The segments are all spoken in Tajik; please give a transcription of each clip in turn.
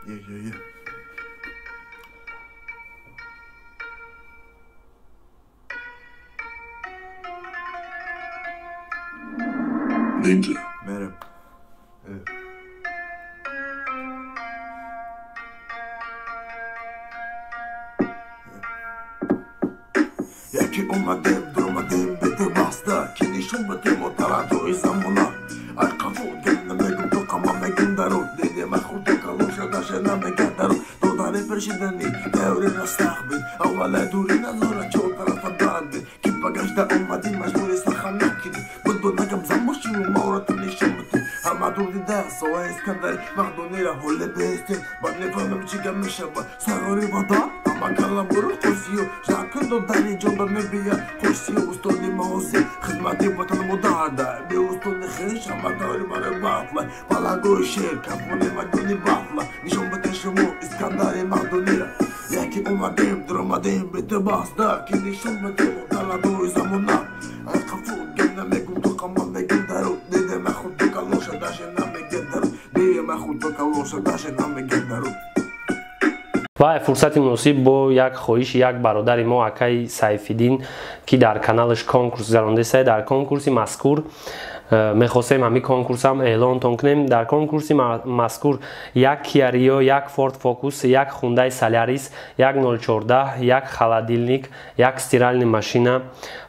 Yeah, yeah, yeah. Ninja. Merhaba. Evet. Яки омадем, дуромадем, бете баста, ки нишон бадем отарадои замона. Ай қафо гем намегум, то қама мегум дару, дидем ай хурду калоша даже намегам дару. Додари першидани, даври растах бин, аввалай дури назора чор тарафа дард бин. Ки ба гашта омадим, маҷбури сахан накунӣ, буду нагам зан бошиму маората нишон битӣ. Ҳама дур дида, соа Искандари, мақдунира ҳоле бестем, бад мефаҳмем чӣ гап мешавад. Сағори ватан, ҳама каламбуру қурсию, жакн додари ҷонба мебия, қурсию устоди маози, хизмати ватан мударда, бе устоди хеш, ҳама даври барои батла, палангои шер, кафони мадони батла, нишон бите шумо Искандари мақдунира. Яки омадем, дуромадем, бете баста, ки нишон битем оталадои замона. Ай қафо гем намегум, то қама мегум дару, дидем ай хурду калоша даже намегем дару, дидем ай хурду калоша даже намегем дару. Ва фурсати муносиб бо як хоҳиши як бародари мо акаи Сайфиддин, ки дар каналаш конкурс гузарондааст. Дар конкурси мазкур мехостем ҳамин конкурсам эълонтон кунем. Дар конкурси мазкур як Kia Rio, як Ford Focus, як Hyundai Solaris, як 014, як холодильник, як стиральная машина,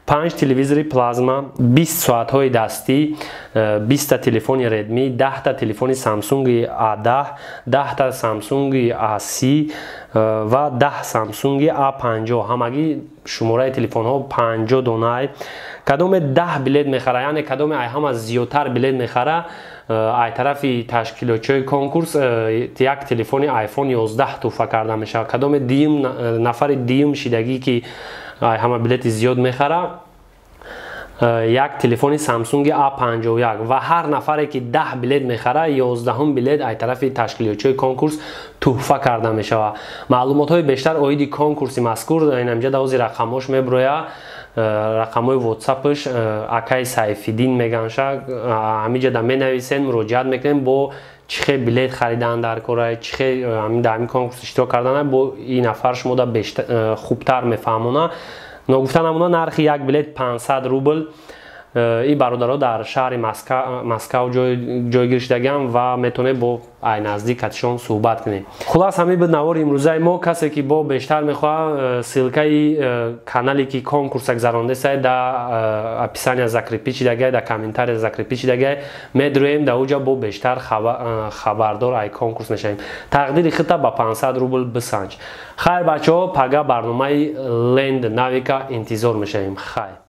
5 телевизори плазма, 20 соатҳои дастӣ, 20 телефони Redmi, 10 телефони Samsung A10, 10 Samsung A30 ва 10 Samsung A50. Ҳамагӣ шумораи телефонҳо 50 дона. Кадоме 10 билет мехара, яъне кадоме ай ҳама зиёдтар билет мехара, ай тарафи ташкилотчиҳои конкурс як телефони iPhone 11 туҳфа карда мешавад. Кадоме дуюм нафари дуюм шидагӣ ки ай ҳама билети зиёд мехара, як телефони Samsung A51 ва ҳар нафаре ки 10 билет мехара, 11 билет ай тарафи ташкилотчиҳои конкурс туҳфа карда мешавад. Маълумотҳои бештар оиди конкурси мазкур инамҷа давози рақамҳош меброяд. Рақамҳои WhatsApp-ш акаи Сайфиддин меганша, ҳамиҷа да менависен, муроҷиат мекунем бо чӣ хел билет харидан дар кора, чӣ хел дар ҳамин конкурс иштирок кардан, бо ин нафар шумо да хубтар мефаҳмона. Ногуфта намуна, нархи як билет 500 рубл. Ин бародаро дар шаҳри Москав ҷойгир шудагиам ва метавонед бо ай наздик катишон суҳбат кунед. Хулас, ҳамин буд навори имрӯзаи мо. Касе ки бо бештар мехоҳад, ссылкаи канале ки конкурса гузарондааст да описания закрепить шудагиай, да комментария закрепить шудагиай, медроем да уҷа бо бештар хабардор ай конкурс мешавем. Тақдири худта ба 500 рубл бисанҷ. Хайр бачаҳо, пага барномаи Ленд Навика интизор мешавем. Хайр.